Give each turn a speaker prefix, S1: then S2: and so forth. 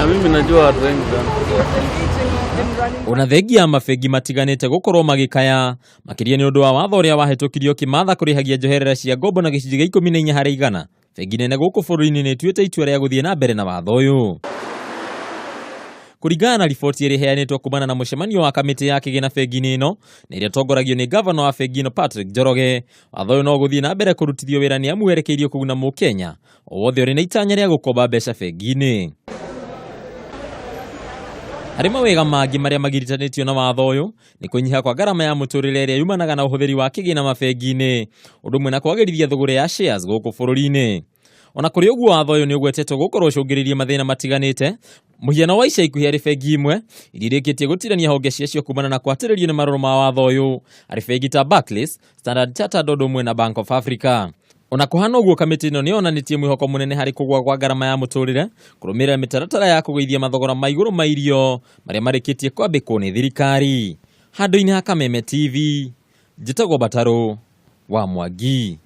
S1: Na mimi najua watu wengi sana.
S2: Ona thengia ya mabengi matiganĩte gũkorwo magĩkaya makĩria nĩ ũndũ wa watho ũrĩa wahĩtũkirio kĩmatha kũrĩhagia njoherera cia ngombo na gĩcunjĩ gĩa 14 harĩ igana, bengi nene gũkũ bũrũri-inĩ nĩ ĩtuĩte itua rĩa gũthiĩ na mbere na watho ũyũ. Kũringana na riboti ĩrĩa ĩheanĩtwo kumana na mũcemanio wa kamĩtĩ ya kĩgĩna bengi-inĩ ĩno na ĩrĩa ĩtongoragio nĩ ngavana wa bengi ĩno Patrick Njoroge, watho ũyũ no ũgũthiĩ na mbere kũrutithio wĩra nĩ amu werekeirio kũguna mũkenya o wothe ũrĩ na itanya rĩa gũkomba mbeca bengi-inĩ. Harĩ mawega mangĩ marĩa magiritanĩtio na watho ũyũ nĩ kũnyiha kwa ngarama ya mũtũrĩre ĩrĩa yumanaga na ũhũthĩri wa kĩgĩna mabengi-inĩ, ũndũ ũmwe na kwagĩrithia thũgũrĩ ya shares gũkũ bũrũri-inĩ. Ona kũrĩ ũguo, watho ũyũ nĩ ũgwetetwo gũkorwo ũcũngĩrĩirie mathĩna matiganĩte, mũhiano wa ica ikuhĩ harĩ bengi imwe iria irĩkĩtie gũtirania honge ciacio kumana na kwatĩrĩrio nĩ marũrũ ma watho ũyũ harĩ bengi ta Barclays, Standard Chartered ũndũ ũmwe na Bank of Africa. Ona kũhana ũguo, kamĩtĩ ĩno nĩ yonanĩtie mwĩhoko mũnene harĩ kũgũa kwa ngarama ya mũtũrĩre kũrũmĩrĩra mĩtaratara ya kũgũithia mathogora ma igũrũ ma irio marĩa marĩkĩtie kwambĩkwo nĩ thirikari. Handũ-inĩ ha Kameme TV, njĩtagwo Batarũ wa Mwangi.